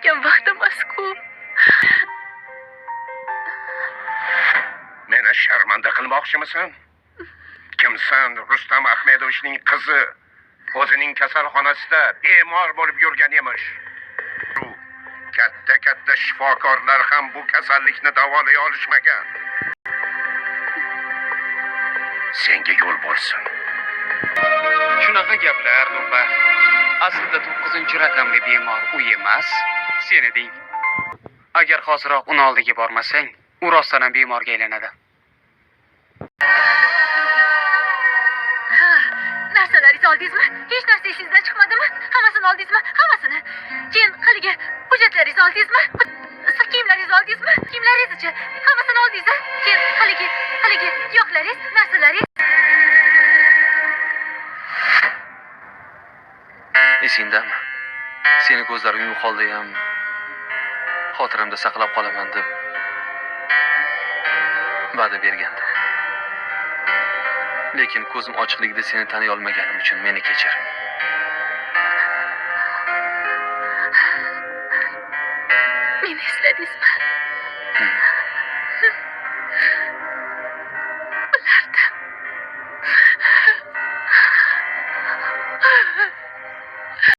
Lekin vaqt emas-ku. Meni sharmanda qilmoqchimisan? Kimsan Rustam Ahmedovichning qizi? O'zining kasalxonasida bemor bo'lib yurgan emish. Katta-katta shifokorlar ham bu kasallikni davolay olishmagan. Senga yo'l bo'lsin. Shunaqa gaplar, do'ppa. Aslida 9-raqamli bemor u emas, sen eding. Agar hoziroq uni oldiga bormasang, u rostdan ham bemorga aylanadi. Ha, narsalaringizni oldingizmi? Hech narsa esingizdan chiqmadimi? Hammasini oldingizmi? Hammasini. Keyin haligi hujjatlaringizni oldingizmi? Issiq kiyimlaringizni oldingizmi? Kiyimlaringizni-chi? Hammasini oldingiz-a? Keyin haligi giyohlaringiz, narsalaringiz. Esingdami? Seni ko'zlarim yumuq holda ham xotiramda saqlab qolaman deb va'da bergandim. Lekin ko'zim ochiqligida seni taniy olmaganim uchun meni kechir. Meni esladingizmi?